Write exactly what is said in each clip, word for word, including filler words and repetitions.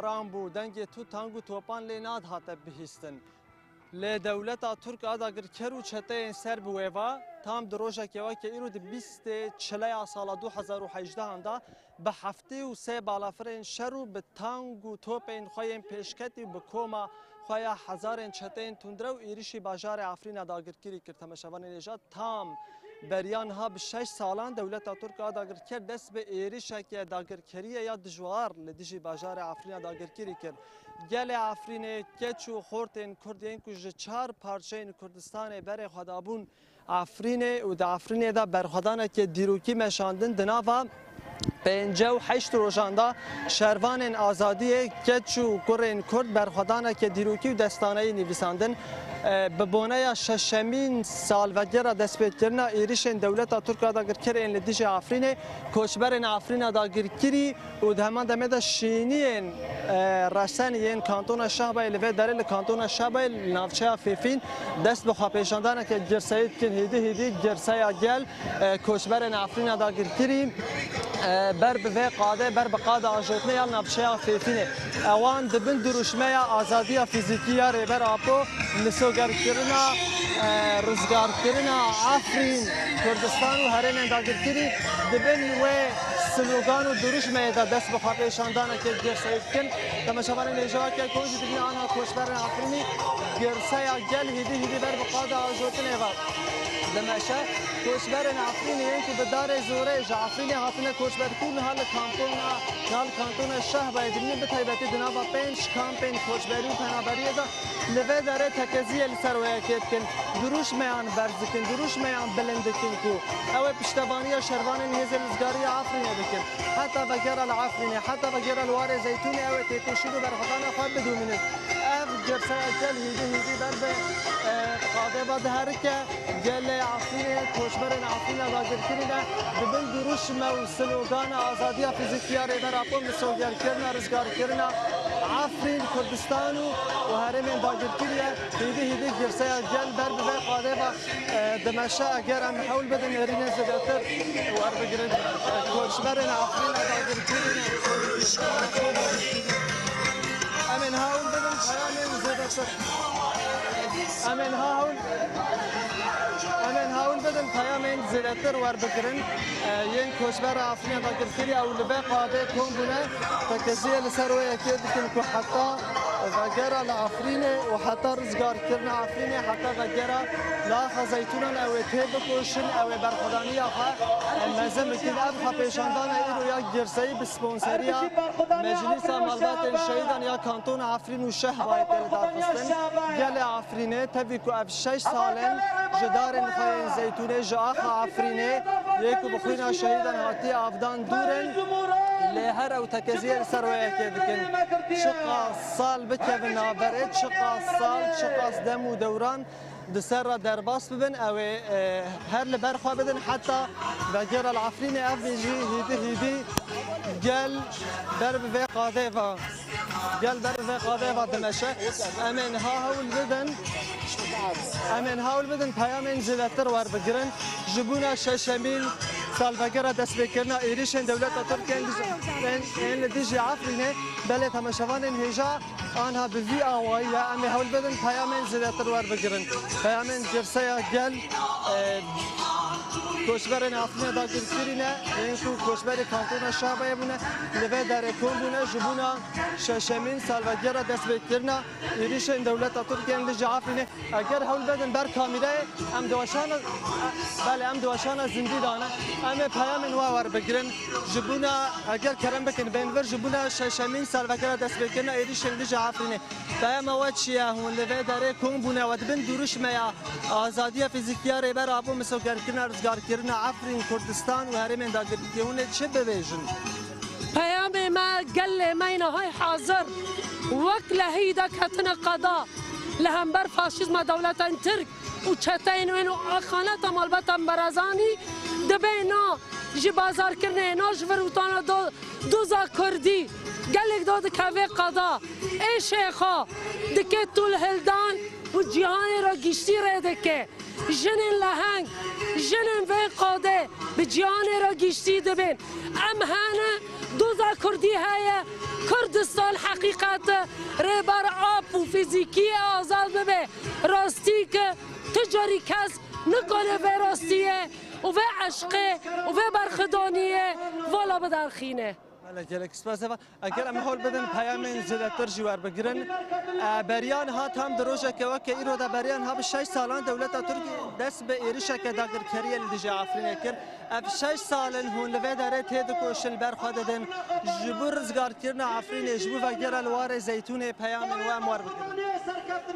An bû, dengê tu tang û topan lê nadihate bihîstin. Lê dewleta Tirk a dagirker û çeteyên ser bi wê ve, tam di rojekê weke îro di bîstê çileya sala du hezar û hejdehan de bi heftê û sê balafirên şer û bi tang û topên xwe yên pêşketî û bi koma xwe ya hezarên çeteyên tundrew êrişî bajarê Efrîna dagirkirî kir. Temeşevanên hêja, tam beriya niha bi şeş salan dewleta Tirk a dagirker dest bi êrişeke dagirkeriye ya dijwar li dijî bajarê Efrîna dagirkirî kir. Gelê Efrînê, keç û xortên Kurd yên ku ji çar parçeyên Kurdistanê berê xwe dabûn Efrînê û di Efrînê de berxwedaneke dîrokî meşandin, di nava pêncî û heşt rojan de şervanên azadiyê, keç û kurên Kurd berxwedaneke dîrokî û destaneyî nivîsandin. E, bi boneya şeşemîn salvegera destpêkirina êrişên dewleta Tirk a dagirker ên li dijî Efrînê, koçberên Efrîna dagirkirî û di heman demê de şêniyên, e, resen yên kantona Şehbayê li vê derê, li kantona Şehbayê li navçeya Fêfîn dest bi xwepêşandaneke girseyî dikin. Hêdî hêdî girseya gel, e, koçberên Efrîna dagirkirî, e, ber bi vê qadê, ber bi qada ajotinê ya navçeya Fêfînê. Ewan di bin dirûşmeya azadiya fîzîkî ya Rêber Apo, misogerkirina, e, rizgarkirina Efrîn, Kurdistan û herêmên dagirkirî di bin wê slogan û dirûşmeyê de dest bi xwepêşandaneke girseyî dikin. Temeşevanên hêja, weke ku hûn jî dibînin, anha koçberên Efrînî girseya gel hêdî hêdî ber bi qada ajotinê ve dimeşe. Koçberên Efrînê yên ku bi darê zorê ji Efrînê hatine koçberkirî, niha li kantona, niha li kantona Şehbayê dimînin, bi taybetî di nava pênc kampên koçberî û penaberiyê de li vê derê tekeziyê li ser wê yekê dikin. Dirûşmeyan berz dikin, dirûşmeyan bilind dikin ku ew ê piştevaniya şervanên hêzên rizgarî ya Efrînê dikin. Heta vegera li Efrînê, heta vegera li warê Zeytûnê ew ê têkoşîn û berxwedana xwe bidomînin. Ev girseya gel hîdî hîdî ber bi, e, qadê ve diherike. Gelê Efrînê, koçberên Efrîna dagirkirî ne, di bin dirûşme û slogana azadiya fîzîkî ya Rêber Apo, misogerkirina, rizgarkirina Efrîn, Kurdistan û, û herêmên dagirkirî ye. Hîdî hîdî girseya gel ber bi vê qadê ve, e, dimeşe. Eger em hewl bidin êrînên zêdetir werbigirin, e, koçberên Efrîna dagirkirî ne. Em ê niha hewl bidin peyamên zêdetir. Em ê niha hewl, em ê niha hewl bidin peyamên zêdetir werbigirin. E, yên koçbera Efrînê dagirkirî ew li vê qadê kom bûne, tekeziyê li ser wê yekê dikin ku heta vegera li Efrînê û heta rizgarkirina Efrînê, heta vegera li axa Zeytûnan ew ê têbikoşin, ew ê berxwedaniya xwe, e, mezin bikin. Ev xwepêşandana îro ya girseyî bi sponseriya Meclîsa Malbatên Şehîdan ya Kantona Efrîn û Şehbayê tê lidarxistin. Gelê Efrînê, tevî ku ev şeş sal in ji darên xwe yên Zeytûnê, ji axa Efrînê yê ku bi xwîna şehîdan hatiye avdan dûr in, lê her ew tekeziyê li ser wê yekê dikin. Çiqas sal bikevin navberê, çiqas sal, çiqas dem û dewran di ser re derbas bibin, ew ê, e, her li ber xwe bidin, heta vegera li Efrînê. Ev jî hîdî hîdî gel ber bi vê qadê ve, gel ber bi vê qadê ve dimeşe. Em ê niha hewl bidin, em ê niha hewl bidin peyamên zêdetir werbigirin. Ji bona şeşemîn salvegera destpêkirina êrîşên dewleta Tirk ên dij-, ên, ên li dijî Efrînê, belê temeşevanên hêja, anha bi vî awayî ye, em ê hewl bidin peyamên zêdetir werbigirin. Peyamên girseya gel, e, koçberên Efrînê dagirkirî ne, yên ku koçberê kantona Şabayê bûne, li vê derê kom bûne, ji bona şeşemîn salvegera destpêkirina êrîşên dewleta Tirk ên li dijî Efrînê. Eger hewl bidin ber kamîreyê, em di weşana, belê, em di weşana zindî de ne. Em ê peyamên we werbigirin. Ji bona, eger kerem bikin, bên vir, ji bona şeşemîn salvegera destpêkirina êrîşên dijî Efrînê. Peyama we çi ye? Hûn li vê derê kom bûne, we di bin dirûşmeya azadiya fîzîkî ya Rêber Apo, misogerkirina, rizgarkirina Efrîn, Kurdistan û herêmên dagirkirî, hûn ê çi bibêjin? Peyamê me, gelê me yê nihay hazir, wek lehî de ketine qada li hember faşîzma dewletên Tirk û çeteyên wê û axaneta malbata Barzanî, dibê na ji bazarkirinê, na ji vir û tana do-, doza Kurdî, gelek da dikeve qada, êşê xwe dike tûlhildan û cîhanê re giştî rê dike. Jinên leheng, jinên vê qadê bi cîhanê re giştî dibên. Em hene Doza Kurdî heye, Kurdistan heqîqet e, Rêber Apo fîzîkî ye, azad bibe. Rastî ke ti carî kes nikare vê rastiyê û vê eşqê û vê berxidaniyê vala biderxîne. Belê, gelek spas Eva. Eger em hewl bidin peyamên zêdetir jî werbigirin. E, beriya niha tam di rojeke weke îro de, beriya niha bi şeş salan dewleta Tirk dest bi êrişeke dagirkeriyê li dijî Efrînê kir. Ev şeş sal in hûn li vê derê têdikoşin, li ber xwe didin. Ji bo rizgarkirina Efrînê, ji bo vegera li warê Zeytûnê peyamên we em werbigirin.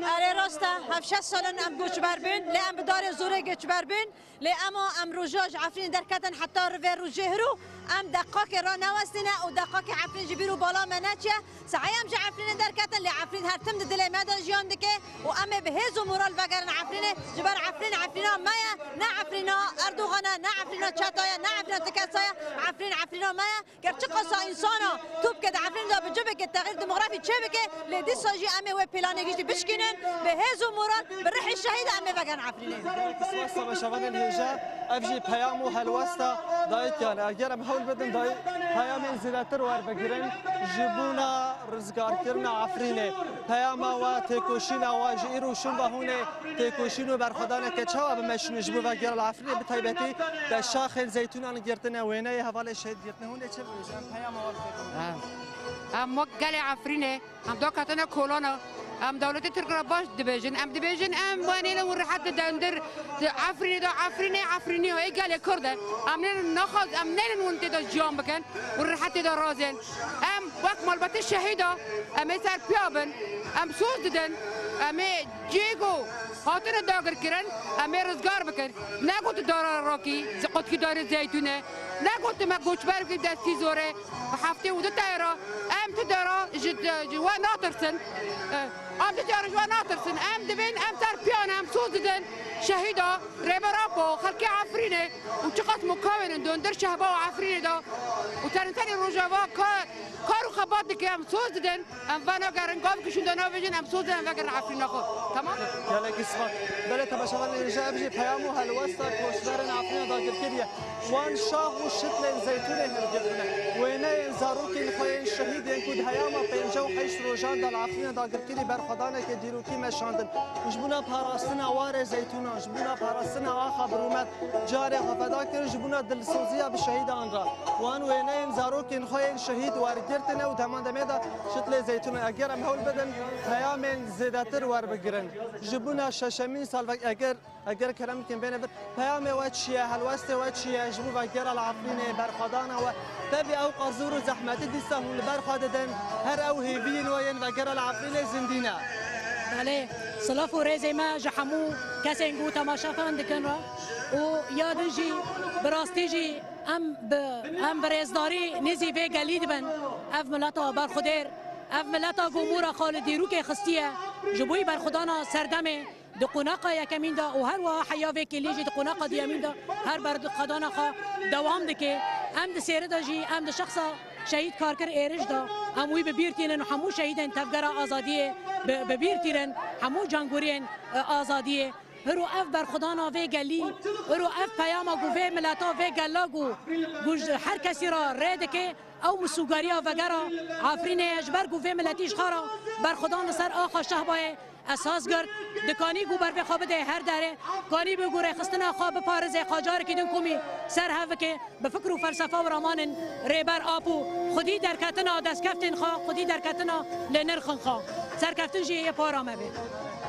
Erê, rast e, hev şeş sal in em koçber bûn, lê em bi darê zorê koçber bûn. Lê ema em roja ji Efrînê derketin heta vê rojê hiro, em deqakê ranewestîne û deqakê Efrîn ji bîr û bala me neçiye. Sehê em ji Efrînê derketin, lê Efrîn her tim di dilê me de jiyan dike û em ê bi hêz û moral vegerin Efrînê. Ji ber Efrîn Efrîna me ye, ne Efrîna Erdogan e, ne Efrîna çeta ye, ne Efrîna ti kesa ye. Efrîn Efrîna me ye. Ger çiqasa însana top ke di Efrînê de bi cih bike, texîr demografî çêbike, lê dîsa jî em ê wê planê giştî bişkînin, bi hêz û moral, bi rihê şehîd em ê vegerin Efrînê. Spas temaşevanên hêja, ev jî peyam û helwesta dayîkiyan e. Eger em hewl bidin dayî peyamên zêdetir werbigirin, ji bona rizgarkirina Efrînê. Peyama we, têkoşîna we ji îro şûn ve hûn ê têkoşîn û berxwedaneke çawa bimeşînin ji bo vegera li Efrînê, bi taybetî de şaxên zeytûnan girtine, wêneyê hevalê şehîd girtine. Hûn ê çi bibêjin? Em peyama we bi têkoşîn. Em, em wek gelê Efrînê, em daketine kolana, em dewletê Tirk re baş dibêjin. Em dibêjin, em wê nêlin û rihet didin dir di Efrînê de, Efrînê, Efrînî yo, ê gelê Kurd e. Em nêlin naxwaz, em nêlin hûn tê de jiyan bikin û rihetê de razên. Em wek malbatê şehîda, em ê ser piya bin, em soz didin, em ê cihê ku hatine dagirkirin, em ê rizgar bikin. Ne ku tu dara rakî, zi-, qutkî darê zeytûnê, ne ku tu me koçber bikî destî zorê, bi heftê û du teyara, em tu dara ji, ji we natirsin. Eh, em tu teyara ji we natirsin. Em dibên, em ser piya ne, em soz didin. Şehîda, Rêber Apo, xelkê Efrînê û çiqas mukawên in döndür şehba û Efrînê de û tenê tenê Rojava kar, kar û xebat dike, em soz didin. Em venagerin, gavkî şûnde navêjin, em soz didin, em vegerin Efrîna xwe. Tamam? Gelekî spas. Belê temaşevanên hêja, ev jî peyam û helwesta koçberên Efrîna dagirkirî ye. Wan şax û şitlên zeytûnê hilgirtine. Wêneyên zarokên xwe yên şehîd yên ku di heyama pêncî û heşt rojan de li Efrîna dagirkirî berxwedaneke dîrokî meşandin. Ji bona parastina warê zeytûnan, ji bona parastina axa bi rûmet carê xwe feda kirin, ji bona dilsoziya bi şehîdan re. Wan wêneyên zarokên xwe yên şehîd wergirtine û deman demê de şitlê zeytûnan. Eger em hewl bidin peyamên zêdetir werbigirin. Ji bona şeşemîn salvek, eger Eger kerem bikin bêne vir, peyamê we çi ye, helwestê we çi ye, ji bo vegera li Efrînê, berxwedana we. Tevî ew qazûr û zehmetî dîsa hûn li ber xwe didin, her ew hêviyên we yên vegera li Efrînê zindî ne. Belê, silav û rêzê me ji hemû kesên ku temaşevan dikin re û ya din jî bi rastî jî em bi, em bi rêzdarî nêzî vê gelî dibin. Ev mileta berxwedêr, ev mileta ku mûra xwe li dîrokê xistiye, ji bo berxwedana serdemê, di qonaxa yekemîn de û her wiha heya vê kêliyê jî di qonaxa duyemîn de her berxwedana xwe dewam dike. Em di sêrê de jî, em di şexsa şehîd Karkir êriş de, em wî bi bîr tînin û hemû şehîdên Tevgera Azadiyê bi, bi bîr tînin, hemû cangoriyên, e, azadiyê. Hiro ev berxwedana vê gelî, hiro ev peyama ku vê mileta, vê gela ku, ku ji her kesî re rê dike, ew misûgariya vegera Efrînê ye, ji ber ku vê miletî ji xwe re berxwedan li ser axa Şehbayê esas girt, dikanî ku bervê xwe bide her derê, kanî bi ku rêxistina xwe biparêze, xwe carekî din komî ser hev bike, bi fikr û felsefa û ramanên Rêber Apo, xwedî derketina destkeftên xwe, xwedî derketina li nirxin xwe. Serkeftin jî yê para me be.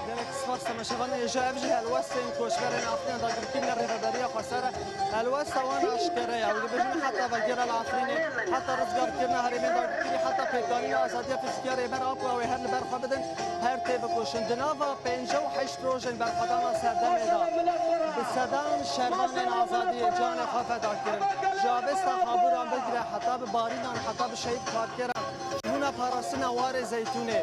Gelek spas temaşevanê hêja, ev jî helwestên koçberên Efrînê dagirkirî li rêveberiya xweser e. Helwesta wan aşkere ye. Ew dibêjin heta vegera li Efrînê, heta rizgarkirina herêmên dagirkirî, heta pêkanîna azadiya fîzîkî ya Rêber Apo ew ê her li ber xwe bidin, her tê bikoşin. Di nava pêncî û heşt rojên berxwedana serdemê de bi sedan şervanên azadiyê canê xwe feda kirin. Ji avesta xabûran bigire heta bi barînan, heta bi şehîd Karkiran, ji bona parastina warê zeytûnê,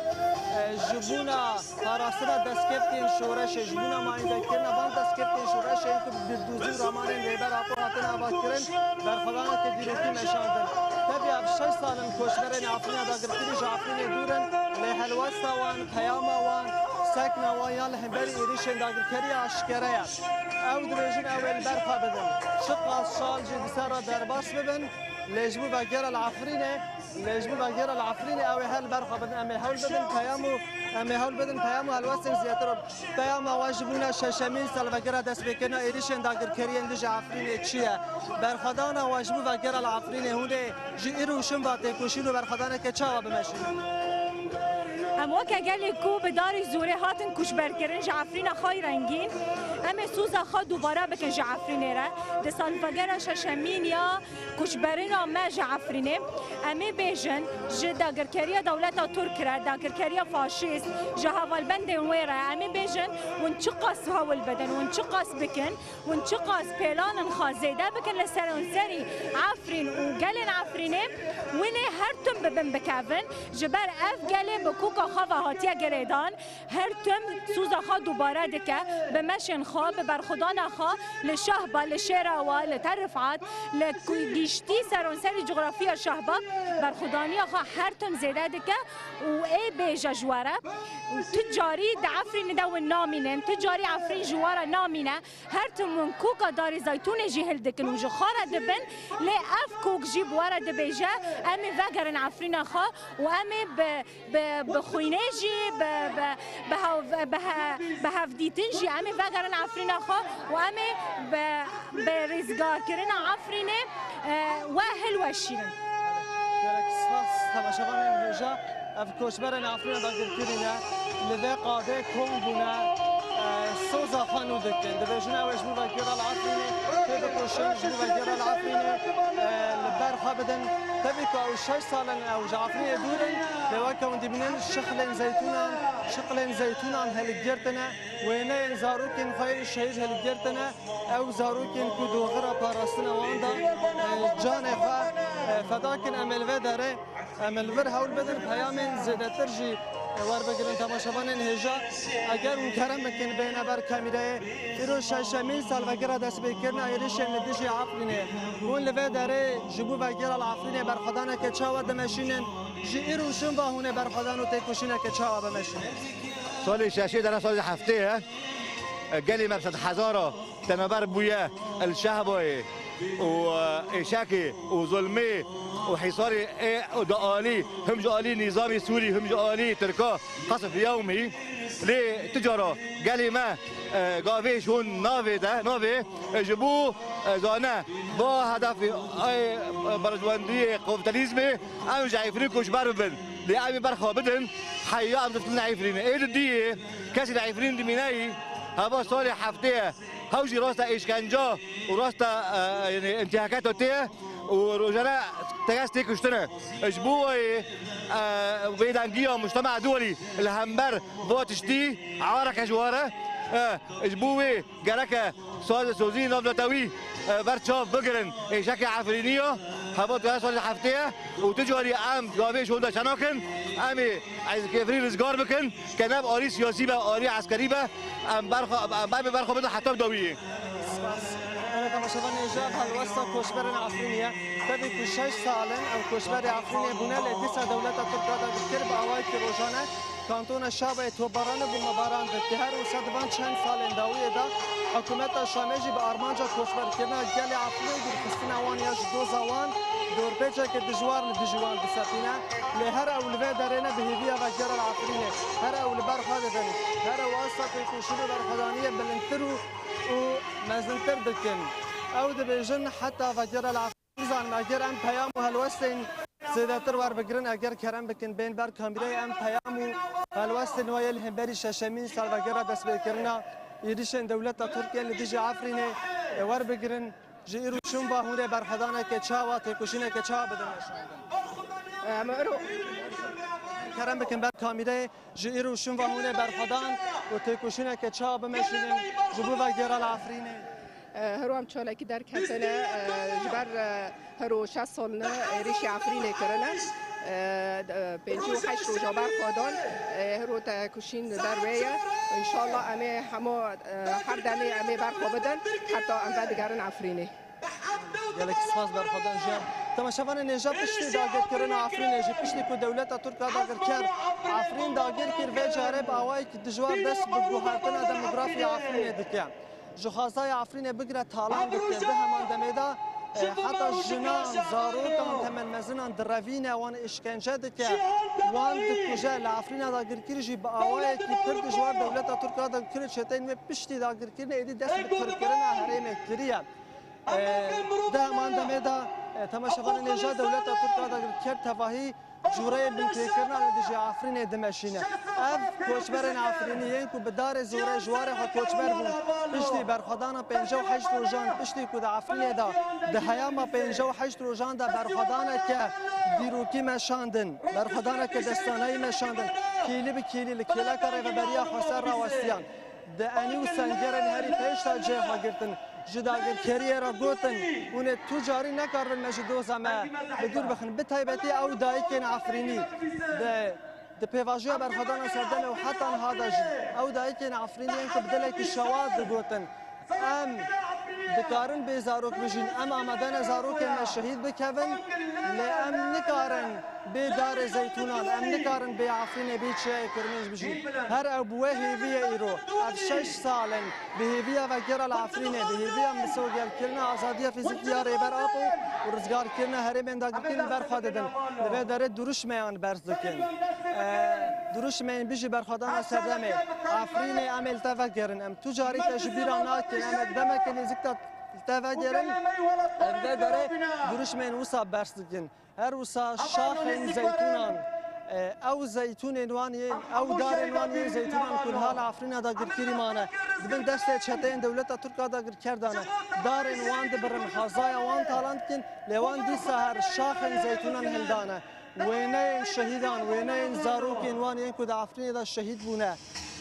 e, ji bona parastina destkeftên şoreşê, ji bona mayîndekirina van destkeftên şoreşê yên ku bi bîrdozî û ramanên Rêber Apo hatin avatkirin, berxwedaneke dîrokî meşandin. Tevî ev şeş sal in koçberên Efrîna dagirkirî ji Efrînê dûr in, lê helwesta wan, peyama wan, sekna wan ya li hemberî êrişên dagirkeriyê aşkere ye. Ew dibêjin ew ê li ber xwe bidin. Çiqas şal jî di ser re derbas bibin, Lê ji bo vegera li Efrînê, lê ji bo vegera li Efrînê ew ê her li ber xwe bidin. Em ê hewl bidin peyam û, em ê hewl bidin peyam û helwestên zêdetir û peyama we ji bûna şeşemîn salvegera destpêkirina êrîşên dagirkeriyên dijî Efrînê çi ye? Berxwedana we ji bo vegera li Efrînê hûn ê ji îro û şûn ve têkoşîn û berxwedaneke çawa bimeşînin? Em weke gelê ku bi darî zorê hatin koçberkirin ji Efrîna xwe rengîn, em ê soza xwe dubare bikin ji Efrînê re. Di salvegera şeşemîn ya koçberina me ji Efrînê, em ê bêjin, ji dagirkeriya dewleta Tirk re, dagirkeriya faşîst, ji hevalbendên wê re, em ê bêjin, hûn çiqas hewl bidin, hûn çiqas bikin, hûn çiqas pêlanên xwe zêde bikin li seranserî Efrîn û gelên Efrînê, hûn ê her tim bibin bikevin, ji ber ev gelê bi koka xwe ve hatiye girêdan, her tim soza xwe dubare dike, bi meşên xwe, bi berxwedana xwe li Şehba, li Şêrawa, li Tel Rifat, li ku-, giştî seranserî cografiya Şehba berxwedaniya xwe her tim zêde dike û ê bêje ji we re. Û tu carî di Efrînê de win namînin, tu carî Efrîn ji we re namîne. Her tim win koka darê zeytûnê jî hildikin û ji xwe re dibin, lê ev kok jî bi we re dibêje, em ê vegerin Efrîna xwe û em ê bi, bi, bi xwînê jî, bi, bi, bi hev-, bi he-, bi hevdîtin jî em ê vegerin Efrîna xwe û em ê bi, bi rêzgarkirina Efrînê, e, we hilweşînin. Gelek spas temaşevanên hêja. Ev koçberên Efrînê dagirkirî ne, li vê qadê kom bûne, e, soza xwe nû dikin. Dibêjin ew ê ji bo vegera li Efrînê têbikoşin, ji bo vegera li Efrînê, e, li ber xwe bidin. Tevî ku ew şeş sal in ew ji Efrînê dûr in, lê weke hûn dibînin şixlên zeytûnan, şixlên zeytûnan hilgirtine, wêneyên zarokên xwe yê şehîd hilgirtine. Ew zarokên ku doxira parastina wan da, e, canê xwe, e, feda kin. Em ê li vê derê Em ê li vir hewl bidin peyamên zêdetir jî werbigirin temaşevanên hêja. Eger hûn kerem bikin bêne ber kamîreyê, îro şeşemîn salvegera destpêkirina êrişên li dijî Efrînê. Hûn li vê derê ji bo vegera li Efrînê berxwedaneke çawa dimeşînin? Ji îro û şûn ve hûn ê berxwedan û têkoşîneke çawa bimeşînin? Salê şeşê dene salê heftê ye. Gelê me bi sedhezara teneber bûye li Şehbayê û, e, êşekê û zulmê û hîsarê ê û di alî, him ji alî nîzamê Sûrî, him ji alî Tirka qesf yewmî. Lê tu cara gelê me, e, gavê ji hûn navê de, navê, e, ji bo, e, zane, ba hedefê, e, berjwendiyê kapîtalîzmê, em ji Efrînê koçber bibin. Lê em ê berxwe bidin, heya em diftin Efrînê. Ê di diyê, kesê li Efrîn dimîne yî, heva salê heftê ye. Hew jî rasta êşkenca û rasta, e, yanî intîhakata tê ye û rojane tekez tê kuştine. Ji bo wê, e, bêdengiya mujtema duwelî li hember va tiştî areke ji were. E, ji bo wê gereke sazsozî navnetewî, e, ber çav bigirin êşeke Efrînî ya heva duwazdeh salê heftê ye û tu carî em gavê ji hûn de çe nakin. Em ê Efrîn rizgar bikin. Ke ne bi alî siyasî be, alî eskerî be, em berxwe, em, em ê berxwe bidin heta bi dawiyê. Spas. Belê temaşevanên hêja, helwesta koçberên Efrînê ye. Tevî ku şeş sal in ew koçberê Efrînê bûne, lê dîsa dewleta Tirk dagirkir bi awayekî rojane kantona Şabayê topbaran û bombebaran dike. Her wisa di van çend salên dawiyê de hikûmeta Şamê jî bi armanca koçberkirina gelê Efrînê dûrxistina wan ya ji doza wan dorpêçeke dijwar li dijî wan disepîne. Lê her ew li vê derê ne bi hêviya vegera li Efrînê. Her ew li ber xwe didin. Her ew asta têkoşîn û berxwedaniyê bilindtir û, û mezintir dikin. Ew dibêjin heta vegera li Efrînê. Nizanim eger em peyam û helwestên zêdetir werbigirin, eger kerem bikin bên ber kamîreyê em peyam û helwestên we yê li hemberî şeşemîn salvegera destpêkirina êrîşên dewleta Tirkiyê li dijî Efrînê, e, werbigirin. Ji îro şûn ve hûn ê berxwedaneke çawa, têkoşîneke çawa bidin weşandin? Em îro Kerem bikin ber kamîreyê, ji îro şûn ve hûn ê berxwedan û têkoşîneke çawa bimeşînin ji bo vegera li Efrînê? E, hero em çalakî derketine, e, ji ber, e, hero şeş sal ne êrîşî Efrînê kirine. E, d-, e, pêncî û heşt roja berxwedan, e, hero têkoşîn li ber wê ye. Înşallah em ê hema, e, her demê em ê berxwe bidin heta em vedigerin Efrînê. Gelek spas berxwedan jiyan. Temaşevanên hêja, piştî dagirkirina Efrînê jî, piştî ku dewleta Tirk a dagirker Efrîn dagir kir, vê carê bi awayekî dijwar dest bi guhertina demografya Efrînê dike. Ji xwezaya Efrînê bigire talan dike. Di heman demê de E, heta jinan, zarokan, temenmezinan direvîne, wan îşkence dike, wan dikuje. Li Efrîna dagirkirî jî bi awayekî pir dijwar dewleta Tirk a dagirkirî çeteyên wê piştî dagirkirinê êdî dest bi tirkirina herêmê kiriye. E, di heman demê de, e, temaşevanên hêja dewleta Tirk a dagirker tevahî cûreyê binpêkirina li dijî Efrînê dimeşîne. Ev koçberên Efrînî yên ku bi darê zorê ji warê xwe koçber bûn, piştî berxwedana pêncî û heşt rojan, piştî ku di Efrînê de di heyama pêncî û heşt rojan de berxwedaneke dîrokî meşandin, berxwedaneke destaneyî meşandin, kîlî bi kîlî li kêleka Rêveberiya Xweser rawestiyan. Di enî û sengerên herî pêş de cihê xwe girtin. Ji dagirkeriyê re gotin, hûn ê tu carî nekaribin me ji doza me bi dûr bixin. Bi taybetî ew dayikên Efrînî di, di pêvajoya berxwedana serdemê û heta niha de jî ew dayikên Efrînî yên ku bi dilekî şewat digotin, em dikarin bê zarok bijîn, em amade ne zarokên me şehîd bikevin, lê em nikarin bê darê zeytûnan, em nikarin bê Efrînê, bê çiyayê Kirmênc bijîn. Her ew bi wê hêviyê îro, ev şeş sal in, bi hêviya vegera li Efrînê, bi hêviya misogerkirina azadiya fîzîkî ya Rêber Apo û rizgarkirina herêmên dagirkirî li ber xwe didin. Li vê derê duruşmeyan berz dikin. E, duruşmeyên bijî berxwedana serdemê. Efrînê em ê li te vegerin. Em tu carî te ji bîra nakin. Em ê demeke nêzik te li te vegerin. Em vê derê duruşmeyên wisa berz dikin. Her wisa şaxên zeytûnan, e, ew zeytûnên wan yên, ew darên wan yên zeytûnan ku niha li Efrîna dagirkirî mane, di bin destê çeteyên dewleta Tirk a dagirker de ne. Darên wan dibirin, xwezaya wan talan dikin, lê wan dîsa her şaxên zeytûnan hildane. Wêneyên şehîdan, wêneyên zarokên wan yên ku di Efrînê de şehîd bûne,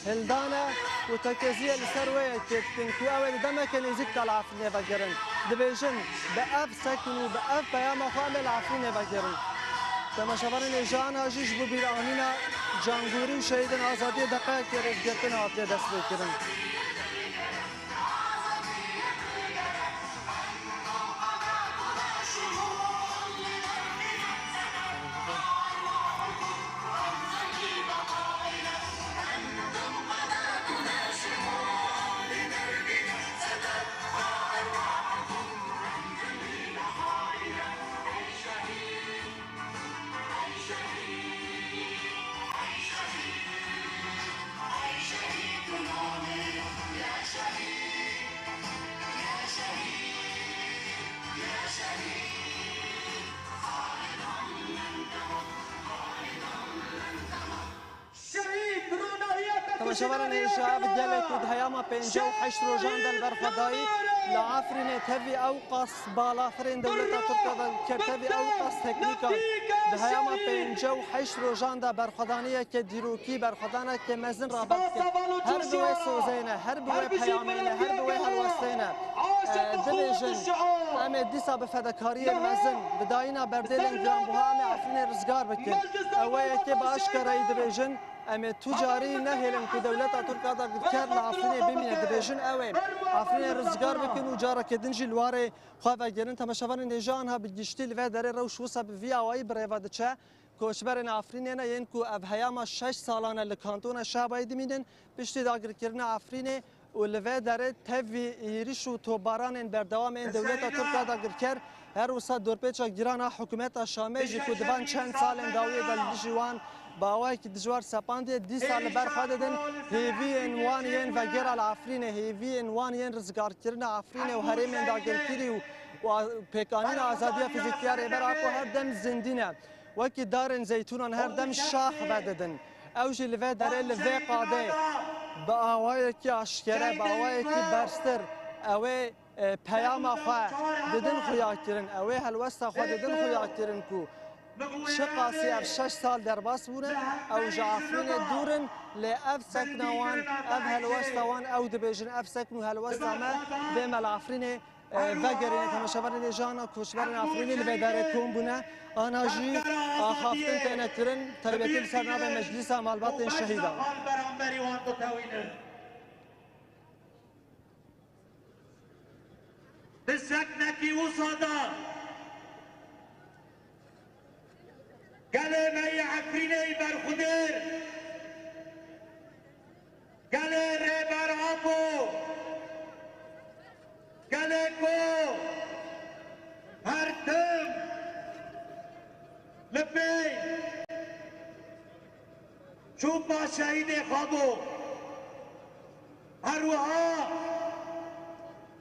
hildane û tekeziyê li ser wê yekê dikin ku ew ê di demeke nêzîk de li Efrînê vegerin. Dibêjin, bi ev sekn û bi ev peyama xwe em ê li Efrînê vegerin. Temaşevanên hêja ana jî ji bo bîranîna cangorî û şehîdên azadiyê deqeyekê rêzgirtin hatiye destpêkirin. Temaşevanên hêja, bi gelek ku di heyama pêncî û heşt rojan de li ber xwe dayî, li Efrînê tevî ew qas balafirên dewleta Tirk a dagirker, tevî ew qas teknîkan di heyama pêncî û heşt rojan de berxwedaniyeke dîrokî, berxwedaneke mezin rabe dike. Her bi wê sozê ne, her bi wê peyamê ne, her bi wê helwestê ne. E, dibêjin, em ê dîsa bi fedekariyên mezin, bi dayîna berdêlên giranbuha em ê Efrînê rizgar bikin. Ew e yekê bi aşkarayî dibêjin, em ê tu carî nehêlin ku dewleta Tirk a dagirker li Efrînê bimîne. Dibêjin ew ê Efrînê rizgar bikin û careke din jî li warê xwe vegerin. Temaşevanên hêja, anha bi giştî li vê derê rewş wisa bi vî awayî bi rêve diçe. Koçberên Efrînê ne yên ku ev heyama şeş salan e li kantona Şabayê dimînin, piştî dagirkirina Efrînê û li vê derê tevî êriş û topbaranên berdewam ên dewleta Tirk a dagirker, her wisa dorpêça giran a hikûmeta Şamê jî ku di van çend salên dawiyê de li dijî wan bi awayekî dijwar sepandiye, dîsa li ber xwe didin hêviyên wan yên vegera li Efrînê, hêviyên wan yên rizgarkirina Efrînê û herêmên dagirkirî û, û a-, pêkanîna azadiya fîzîkî ya Rêber Apo her dem zindî ne. Wekî darên zeytûnan her dem şax vedidin. Ew jî li vê derê, li vê qadê bi awayekî aşkere, bi awayekî berstir ew ê, e, peyama xwe didin xuyakirin, ew ê helwesta xwe didin xuyakirin ku çiqasî ev şeş sal derbas bûne, ew ji Efrînê dûr in, lê ev sekna wan, ev helwesta wan, ew dibêjin, ev sekn û helwesta me dê me li Efrînê e, vegerîne. Temaşevanên hêja, ana koçberên Efrînê li vê derê kom bûne, ana jî axaftin têne kirin, taybetî li ser navê Meclîsa Malbatên Şehîdan. Di seknekî wisa de gelê me yê Efrînê yî berxwedêr, gelê Rêber Apo, gelê ku Çûpa şehîdê xwe bû. Her wiha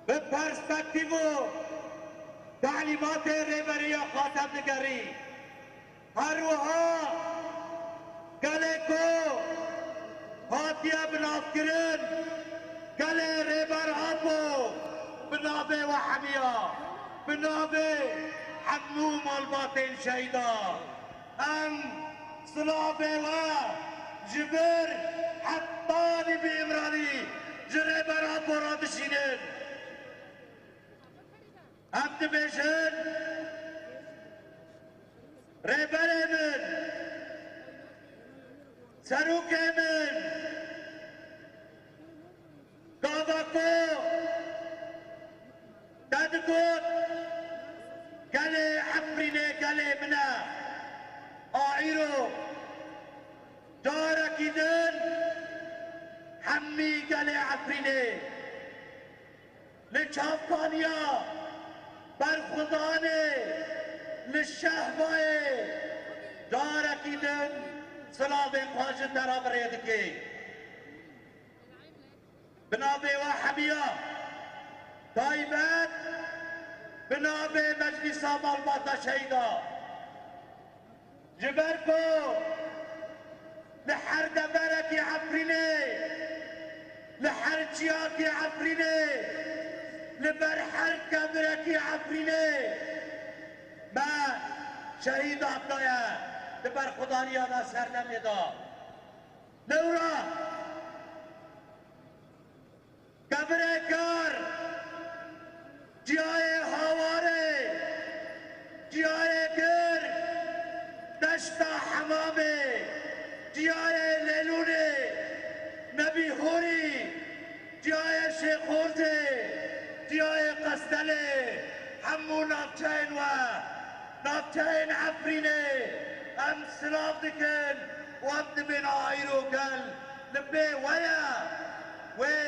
bi perspektîf û talîmatê Rêberiya Xatem digerî. Her wiha gelê ku hatiye binavkirin, gelê Rêber Apo bi navê we hemiya, bi navê hemû malbatên şehîda. Em silavê we ji vir heta Nîvî Îmranî ji Rêber Apo re dişînin. Em dibêjin, Rêberê min, Serokê min, gava ku te digot, gelê Efrînê gelê min e, a îro carekî din hemî gelê Efrînê li çavkaniya berxwedanê, li şehbayê carekî din silavên xwe ji te re bi rê dike. Bi navê we hemiya, taybet bi navê Meclîsa Malbata Şehîda. Ji ber ku li her deverekî Efrînê, li her çiyakî Efrînê, li ber her kevirekî Efrînê me şehîd daye di berxwedaniya me serlemê de. Lewra Kevirê kar, Çiyayê Hawarê, Çiyayê Kir, Deşta Hemamê, Çiyayê Lêlûnê, Nebî Horî, Çiyayê Şêxorzê, Çiyayê Qestelê, hemû navçeyên we, navçeyên Efrînê, em silav dikin û em dibên a îro gel li pê we ye. Wê